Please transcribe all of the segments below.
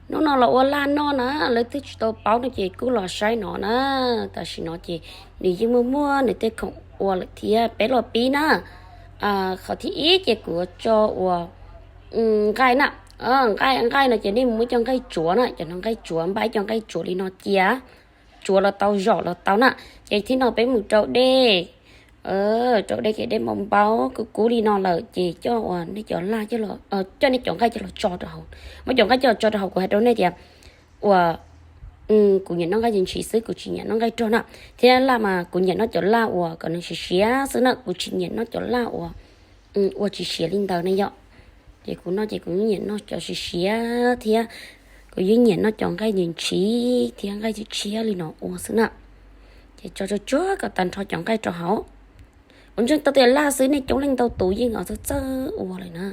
Hnub no los ua laj noj na, leej twg tsis tau paub no ces kuj los saib no na. Tam sim no ces nws yeej muaj muaj nws tej khoom ua lawm thiab. Peb los pib na. Qhov thib ib ces kuv tso ua nqaij na. Nqaij, nqaij no ces nej mus muab cov nqaij tsuav na, cov no nqaij tsuav, npaj ib co nqaij tsuav li no cia, tsuav los tau, zom los tau na. Ces thib no peb mus rau dej, rau dej ces dej npau npau kub kub li no lawm ces coj uas nej cov laj, coj nej cov nqaij coj los tso rau hauv. Muab cov nqaij coj los tso rau hauv, kuv hais rau nej tias uas kuv nyiam noj nqaij ntshis xwb, kuv tsis nyiam noj nqaij rog na. Thiab laj mas kuv nyiam noj cov laj uas kom nws siav siav xwb na, kuv tsis nyiam noj cov laj uas ua tsis siav li ntawd na yom. Ces kuv noj ces kuv yeej nyiam noj cov siav siav thiab kuv yeej nyiam noj cov nqaij ntshis thiab nqaij tshiab tshiab li no ua xwb na. Ces tso tsuag tsuag kom tag nrho cov nqaij rau hauv. Ua ntseeg tau tias laj xwb nej coob leej ntau tus yeej txawj txawj ua lawm na.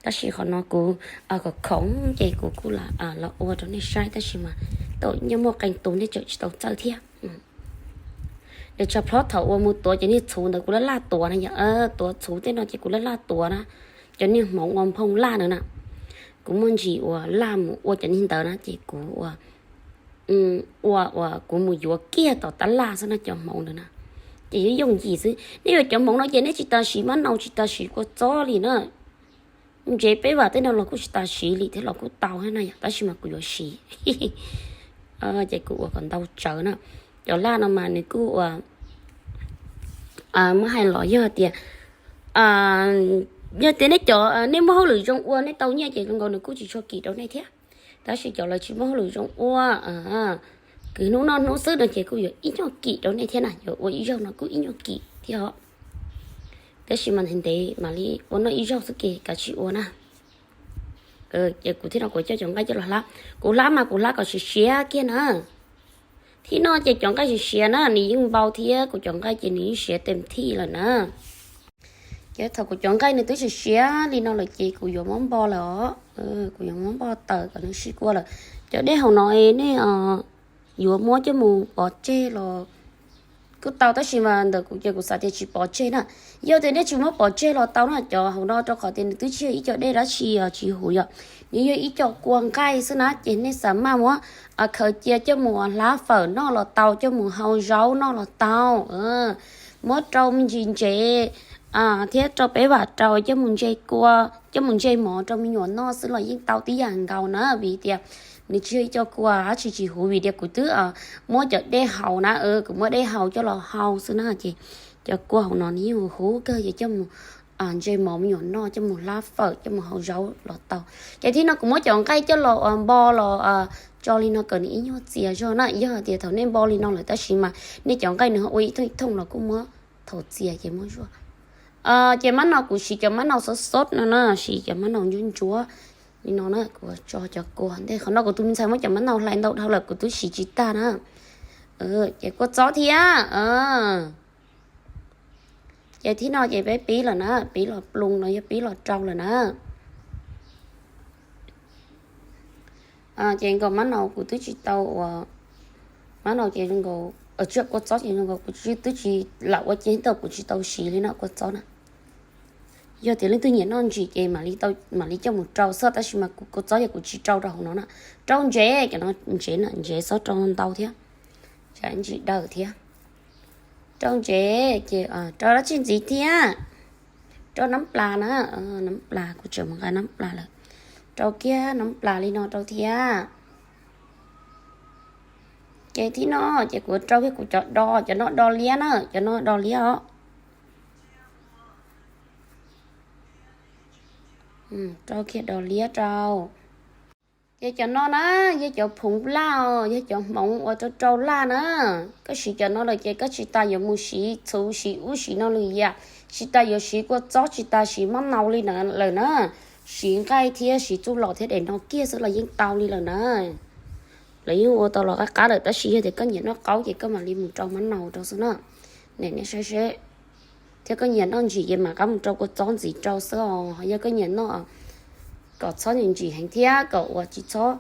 Tab sis qhov no kuv khoom khoom ces kuv kuj los ua rau nej saib, tab sis mas tau nyob muaj qee tus nej tseem tsis tau txawj thiab. Nws tshaj plaws thaum uas mus tuav cov niag txhuv ntawd kuv laj laj tuav na yom, tuav txhuv tej no ces kuv laj laj tuav na. Cov niag hmoov uas nphoo laj ntawd na, kuv muaj ntsis uas laj mus ua cov niag ntawd na ces kuv ua, ua uas kuv mus yuav kiag tom tab laj xwb na cov hmoov ntawd na. Ces yuav yooj yim xwb, nej yuav cov hmoov no ces nej tsis tas siv mab nau, tsis tas siv kua txob li na. Ntsev peb vam tej no los kuj tsis tas siv li thiab los kuj tau thiab na yom, tab sis mas kuv yuav siv. Ces kuv ua kom ntau tsawv na. Cov laj no mas nws kuj ua, muab hais los yog tias, yog tias nej cov, nej muaj hauj lwm zoo ua nej tau nyiaj ces zoo nkaus nws kuj tsis tshua kim rau nej thiab. Tab sis cov lawv tsis muaj hauj lwm zoo ua, kwv hnub noj hnub xwb no ces kuj yuav ib nyuag kim rau nej thiab na, yuav ua ib zaug no kuj ib nyuag kim thiab os. Tab sis mas ntev ntev mam li ua noj ib zaug xwb ces kav tsij ua na. Ces kuv thiab no kuv coj cov nqaij coj los hlab, kuv hlab mas kuv hlab kom siav siav kiag na. Thib no ces cov nqaij siav siav na nws yeej npau thiab kuv cov nqaij ces nws yeej siav tes thij lawm na. Ces thaum kuv cov nqaij nws twb siav siav li no lawm ces kuv yuav muab npo lawm os. Kuv yuav muab npo tawm kom nws sib kua lawm. Cov dej hauv no nej yuav muab coj mus pov tseg los kuj tau, tab sis mas ntawm kuv ces kuv xav tias tsis pov tseg na. Yog tias nej tsis muab pov tseg los tau na cov hauv no, rau qhov tias nws twb tsis yog ib co dej dab tsi tsis huv yom, nws yog ib co kua nqaij xwb na. Ces nej xav maj muab khaws cia coj mus hlab fawm noj los tau, coj mus hau zaub noj los tau, muab rau me ntsis ntsev thiab rau peb vam rau coj mus ntse kua, coj mus ntse mov rau me nyuam noj xwb los yeej tau tib yam nkaus na, vim tias nws tsis yog ib co kua dab tsi tsis huv, vim tias kuv twb muab cov dej haus na, kuv muab dej haus coj los hau xwb na. Ces cov kua hauv no nws yeej huv huv kawg, ces coj mus ntse mov me nyuam noj, coj mus hlab fawm, coj mus hau zaub los tau. Ces thib no kuv muab cov nqaij coj los ua npo los tso li no kom nws ib nyuag txias zog na. Yog tias thaum nej npo li no lawm tab sis mas nej cov nqaij nws ho ua ib thooj ib thooj los kuj muab thaum txias ces muab zuaj. Ces mab nau kuv siv cov mab nau xov xov no na, siv cov mab nau ntsuab ntsuab li no na, kuv tso cov kua ntej. Qhov no kuv tus me ntxhais muab cov mab nau hlais ntau dhau lawm kuv twb siv tsis tag na. Ces kua txob thiab. Ces thib no ces peb pib lawm na, pib los ploos los yog pib los rau lawm na. Ces nkaus mab nau kuv twb tsis tau ua, mab nau ces zoo nkaus, tsis, kua txob ces zoo nkaus kuv twb tsis lam ua ces tau kuv tsis tau siv li no kua txob na. Yog tias leej twg nyiam noj ntsim ces mam li coj mus rau xwb, tab sis mas kuv kua txob ces kuv tsis rau rau hauv no na. Rau ntsev, cov no ntsev na, ntsev txhob rau ntau thiab, tsam ntsim daws thiab. Rau ntsev ces rau dab tsi ntxiv thiab? Rau nab plas na, nab plas kuv tseem mus nqa nab plas lawm. Rau kiag nab plas li no rau thiab. Ces thib no ces kuv rau kiag kuv cov do, cov no do liab na, cov no do liab os. Rau kiag do liab rau. Ces cov no na, yog cov phoov laj os, yog cov hmoov uas rau rau laj na. Koj siv cov no lawm ces koj tsis tas yuav mus siv txhuv siv ub siv no lwm yam, tsis tas yuav siv kua txob, tsis tas siv mab nau li na lawm na. Siv nqaij thiab siv txuj lom thiab daim no kiag xwb los yeej tau li lawm na. Lawv yeej ua tau los qab qab lawm, tab sis yog tias koj nyiam noj qaub ces koj mam li mus rau mab nau rau xwb na. Nim nej saib seb, thiab koj nyiam noj ntsim ces mam rov qab mus rau kua txob ntxiv rau xwb os. Yog koj nyiam noj kom txhob ntsim ntsim heev thiab kom ua tsis txhob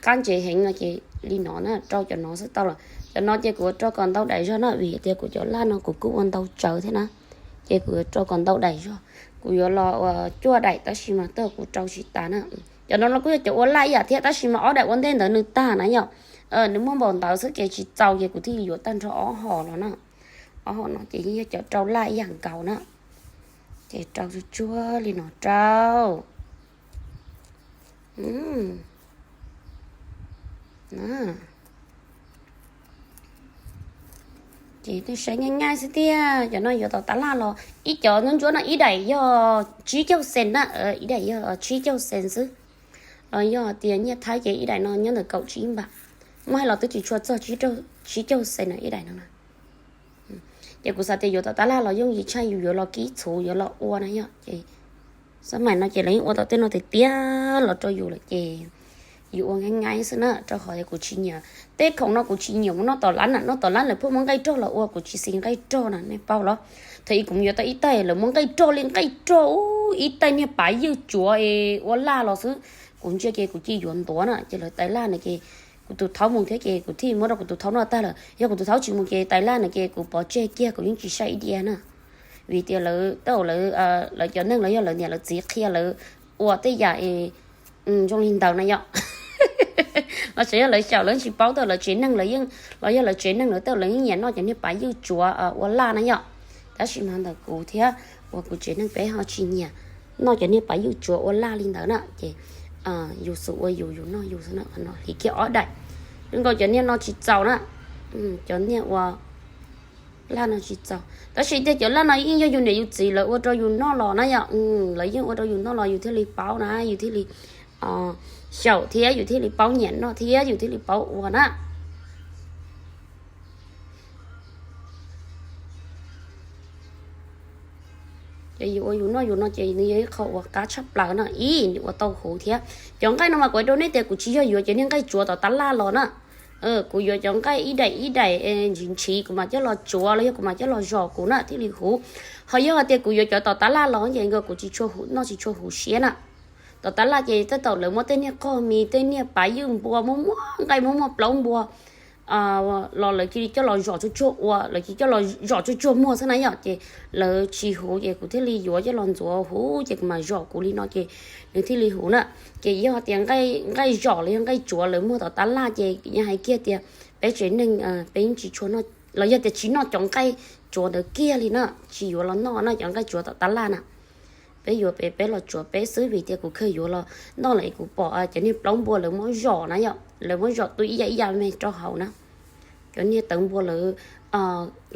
qab ntsev heev no ces li no na, rau cov no xwb tau lawm. Cov no ces kuv ua rau kom ntau daim zog na, vim tias kuv cov laj no kuv kuj ua ntau tsawv thiab na. Ces kuv ua rau kom ntau daim zog, kuv yuav los ua cuaj daim tab sis mas tej zaum kuv rau tsis tas na. Cov no los kuj yog cov ua laj ib yam thiab, tab sis mas ob daim ua ntej ntawd nws tag na yom. Nws muaj npaum ntawd xwb ces tsis txaus ces kuv thiaj yuav tag nrho ob hom no na. Ob hom no ces yeej yog cov rau laj ib yam nkaus na. Ces rau tsuag tsuag li no rau. Ces nej saib nyaj nyaj xwb tiag, cov no yuav tom tab laj los ib cov ntsuab ntsuab no ib daim yog tsib caug xees na, ib daim yog tsib caug xees xwb. Los yog tias nyiaj Thaib ces ib daim no nyob ntawm kaum tsib npam, muab hais los twb tsis tshua txog tsib caug xees no ib daim no na. Ces kuv xav tias yuav tom tab laj los yooj yim tshaj, yus yuav los kib txhuv yuav los ua na yom. Ces xab maim no ces lawv yeej ua tau tej no tiag tiag los rau yus lawm ces yus ua nqaij nqaij xwb na, rau qhov tias kuv tsis nyiam, tej khoom no kuv tsis nyiam mus noj tom lab na, noj tom lab lawv pheej muab nqaij rog los ua, kuv tsis xis nqaij rog na nej paub los. Thaum ub kuv mus yuav tau ib tais lawv muab nqaij rog li nqaij rog ub, ib tais niag pav ywj tsuav es ua laj los xwb, kuv ntsia ces kuv cia yuav ntuav na, ces lawv tais laj na ces kuv tus thaub mus thiab ces kuv thiaj muab rau kuv tus thaub noj tag lawm, yog kuv tus thaub tsis mus ces tais laj na ces kuv pov tseg kiag kuv yeej tsis saib ib diav na. Vim tias lawv, tej zaum lawv, lawv cov neeg los yog lawv niam lawv txiv qhia lawv ua tej yam es zoo li ntawd na yom. Los tseem yog lawv xyaum lawv tsis paub, tej zaum lawv tsev neeg lawv yeej, los yog lawv tsev neeg lawv tej zaum lawv yeej nyiam noj cov niag pav ywj tsuav ua laj na yom. Tab sis mas ntawm kuv thiab uas kuv tsev neeg peb ho tsis nyiam noj cov niag pav ywj tsuav ua laj li ntawd na ces yus xum ua yus, yus noj yus xwb na, hliv kiag ob daim. Zoo nkaus cov niag no tsis txaus na, cov niag ua laj no tsis txaus, tab sis tiag cov laj no yeej yog yus niam yus txiv lawv ua rau yus noj los na yom. Lawv yeej ua rau yus noj los yus thiaj li paub na, yus thiaj li xyaum thiab yus thiaj li paub nyiam noj thiab yus thiaj li paub ua na. Ces yus ua yus noj yus no ces nws yog ib qho uas qab tshaj plaws no, ib nws ua tau huv thiab. Cov nqaij no mas kuv hais rau nej tias kuv tsis yog yuav cov niag nqaij tsuav tom tab laj los na. Kuv yuav cov nqaij ib daim ib daim ntshis ntshis kuv mam coj los tsuav los yog kuv mam coj los zom kuv na thiaj li huv. Ho yog hais tias kuv yuav cov tom tab laj los ces nkaus kuv tsis tshua huv, noj tsis tshua huv siab na. Tom tab laj ces tej zaum lawv muab tej niag qog mis, tej niag pav ywj npua, muaj muaj nqaij, muaj muaj plaub npua los lawv cia li coj los zom tsuag tsuag ua, lawv cia li coj los zom tsuag tsuag muag xwb na yom, ces lawv tsis huv ces kuv thiaj li yuav coj los ntxuav huv ces kuv mam zom kuv li no ces nws thiaj li huv na. Ces yog tias nqaij zom los yog nqaij tsuav lawv muag tom tab laj ces yog hais kiag tias peb tsev neeg peb yeej tsis tshua, los yog tias tsis noj cov nqaij tsuav ntawd kiag li na, tsis yuav los noj na cov nqaij tsuav tom tab laj na. Peb yuav peb, peb los tsuav peb xwb vim tias kuv kheev yuav los noj lawm es kuv pom cov niag plaub npua lawv muab zom na yom, lawv muab zom tau ib yam ib yam me rau hauv na. Cov niag tawv npua lawv,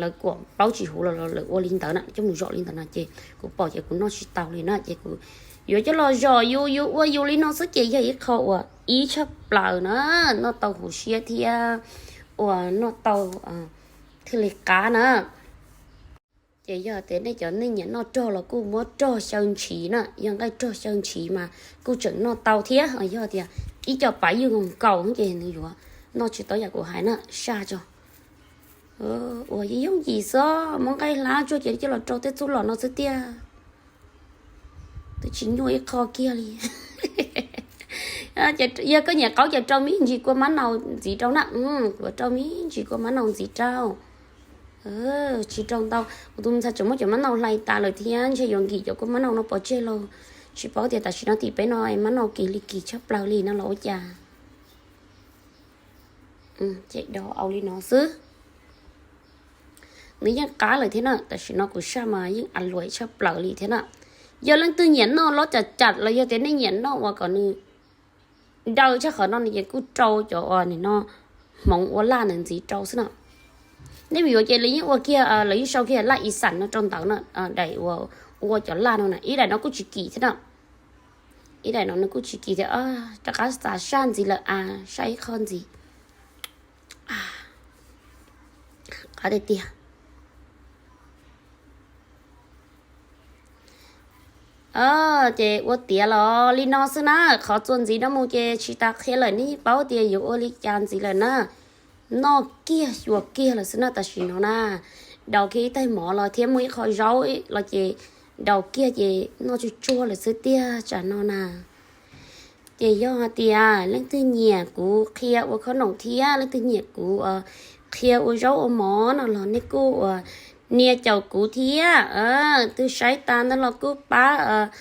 lawv kuam plaub tsis huv los lawv ua li ntawd na, coj mus zom li ntawd no ces kuv pom ces kuv noj tsis tau li na ces kuv yuav coj los zom yus, yus ua yus li no xwb ces yog ib qho uas ib tshaj plaws na, noj tau huv siab thiab uas noj tau thiaj li qab na. Ces yog tias nej cov neeg nyiam noj rog los kuj muab rog xyaw ntshis na, yog nqaij rog xyaw ntshis mas kuj tseem noj tau thiab. Yog tias ib co pav ywj nkaus nkaus ces nws yuav noj tsis tau yam kuv hais na, saj tso. Ua yooj yim xwb, muab nqaij hlab tsuag ces coj los rau tej txuj lom no xwb tiag. Twb tsis nyuaj ib qho kiag li. Yog koj nyiam qaub ces rau me ntsis kua mab nau ntxiv rau na, kuv rau me ntsis kua mab nau ntxiv rau. Tsis rau ntau, kuv tus ntxhais tseem muab cov mab nau hlais tas lawm thiab, ntshe yuav nkim cov kua mab nau no pov tseg lauj. Tsis paub tias tam sim no tim peb no mab nau kim li kim tshaj plaws li no los ua cas. Ces do au li no xwb. Nws yeej qab lawm thiab na, tam sim no kuv saj mas yeej a luam tshaj plaws li thiab na. Yog leej twg nyiam noj lob cam cam los yog tias nej nyiam noj uas kom nws daw tshaj qhov no ces kuj rau cov uas nim no hmoov ua laj ntawd ntxiv rau xwb na. Nej mus yuav ces lawv yeej ua kiag, lawv yeej sau kiag laj ib xam no rau ntawd na, daim uas ua cov laj no na, ib daim no kuj tsis kim thiab na. Ib daim no nws kuj tsis kim thiab, rov qab xav saj ntxiv lawm a, saj ib qho ntxiv. Qab tiag tiag. Ces ua tiav los li no xwb na, qhov txuas ntxiv no mus ces tsis tas qhia lawm, nej paub tias yuav ua li cas ntxiv lawm na. Noj kiag xyuas kiag lawm xwb na tam sim no na. Daus kiag ib tais mov los thiab muaj ib qho zaub los ces daus kiag ces noj tsuag tsuag lawm xwb tiag tsam no na. Ces yog hais tias leej twg nyiam kuv qhia ua khob noom thiab leej twg nyiam kuv qhia ua zaub ua mov no los nej kuj ua nias caum kuv thiab. Twg saib tas ntawd los kuj pab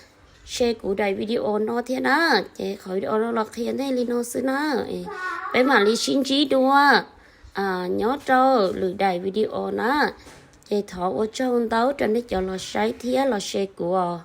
share kuv daim video no thiab na. Ces qhov video no los qhia nej li no xwb na. Peb mam li sib ntsib dua nyob rau lwm daim video na. Ces thov ua tsaug ntau rau nej cov los saib thiab los share kuv os.